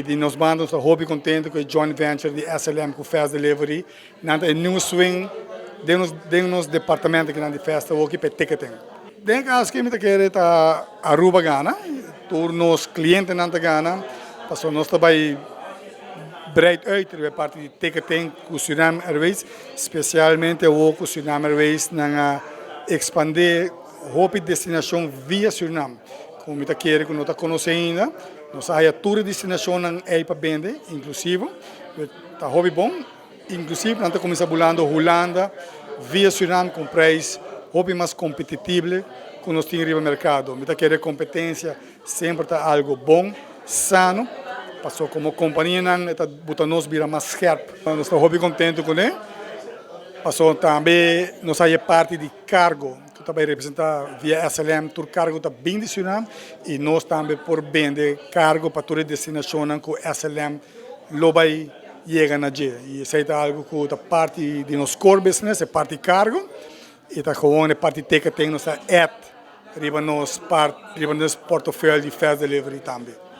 Di nos banda, nos ta hopi contento cu e joint venture di SLM cu Fast Delivery. Nan ta e new swing den nos departamento cu nan di Fast aki pa ticketing. Den caso cu mi ta kere ta Aruba gana, tur nos clientenan ta gana, paso nos ta bay breed uit e parti di ticketing cu Suriname Airways, specialmente o cu Suriname Airways nan a expande hopi destinacion via Suriname. Como mi ta kere cu no ta conoce ainda, nos a haya tur destinacion ey pa bende, inclusive, ta hopi bon, inclusive nan ta cuminsa bulando Hulanda via Suriname cu prijs hopi mas competitivo cu nos tin riba mercado. Mi ta kere competencia semper ta algo bon, sano, paso como compania nan ta bota nos bira mas scherp. Nos ta hopi contento cu ne. Paso tambe nos a parti di cargo, cu tambe representa via SLM, tur cargo ta bin di Suriname y nos tambe por bende cargo pa tur destinacion cu SLM lo bay yega na dje. Y esey ta algo cu ta parti di nos core business, e parti cargo, y ta gewoon e parti ticketing nos ta add riba nos part, riba nos portefeuille di Fast Delivery tambe.